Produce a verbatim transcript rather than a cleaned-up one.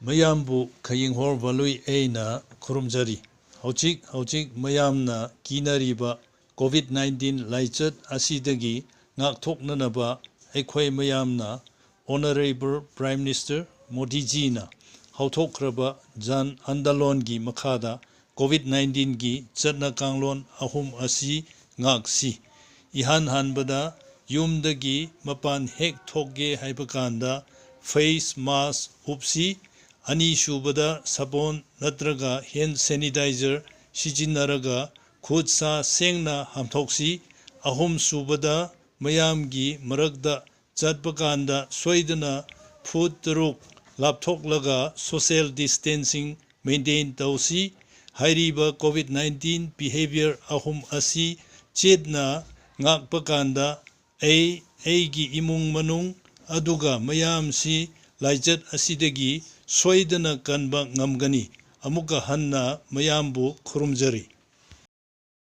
ꯃꯌꯥꯝꯕꯨ ꯈꯌꯦꯡꯍꯣꯔ ꯚꯂꯨꯏ ꯑꯩꯅ ꯈꯨꯔꯨꯝꯖꯔꯤ꯫ ꯍꯧꯖꯤꯛ ꯍꯧꯖꯤꯛ ꯃꯌꯥꯝꯅ ꯀꯤꯅꯔꯤꯕ COVID nineteen ꯂꯥꯏꯆꯠ ꯑꯁꯤꯗꯒꯤ ꯉꯥꯛꯊꯣꯛꯅꯅꯕ ꯑꯩꯈꯣꯏ ꯃꯌꯥꯝꯅ Honourable Prime Minister ꯃꯣꯗꯤꯖꯤꯅ ꯍꯧꯊꯣꯛꯈ꯭ꯔꯕ ꯖꯟ ꯑꯟꯗꯂꯣꯟꯒꯤ ꯃꯈꯥꯗ COVID nineteenꯒꯤ ꯆꯠꯅ ꯀꯥꯡꯂꯣꯟ ꯑꯍꯨꯝ ꯑꯁꯤ ꯉꯥꯛꯁꯤ꯫ ꯏꯍꯥꯟ ꯍꯥꯟꯕꯗ ꯌꯨꯝꯗꯒꯤ ꯃꯄꯥꯟ ꯍꯦꯛ ꯊꯣꯛꯀꯦ ꯍꯥꯏꯕ ꯀꯥꯟꯗ face mask ꯎꯞꯁꯤ꯫ ꯑꯅꯤꯁꯨꯕꯗ ꯁꯥꯄꯣꯟ ꯅꯠꯇ꯭ꯔꯒ hand sanitizer ꯁꯤꯖꯤꯟꯅꯔꯒ ꯈꯨꯠ ꯁꯥ ꯁꯦꯡꯅ ꯍꯥꯝꯊꯣꯛꯁꯤ꯫ ꯑꯍꯨꯝꯁꯨꯕꯗ ꯃꯌꯥꯝꯒꯤ ꯃꯔꯛꯇ ꯆꯠꯄ ꯀꯥꯟꯗ ꯁꯣꯏꯗꯅ ꯐꯨꯠ ꯇꯔꯨꯛ ꯂꯥꯞꯊꯣꯛꯂꯒ social distancing maintain ꯇꯧꯁꯤ꯫ ꯍꯥꯏꯔꯤꯕ COVID nineteen behaviour ꯑꯍꯨꯝ ꯑꯁꯤ ꯆꯦꯠꯅ ꯉꯥꯛꯄ ꯀꯥꯟꯗ ꯑꯩ, ꯑꯩꯒꯤ ꯏꯃꯨꯡ ꯃꯅꯨꯡ ꯑꯗꯨꯒ ꯃꯌꯥꯝꯁꯤ ꯂꯥꯏꯆꯠ ꯑꯁꯤꯗꯒꯤ ꯁꯣꯏꯗꯅ ꯀꯟꯕ ꯉꯝꯒꯅꯤ꯫ ꯑꯃꯨꯛꯀ ꯍꯟꯅ ꯃꯌꯥꯝꯕꯨ ꯈꯨꯔꯨꯝꯖꯔꯤ꯫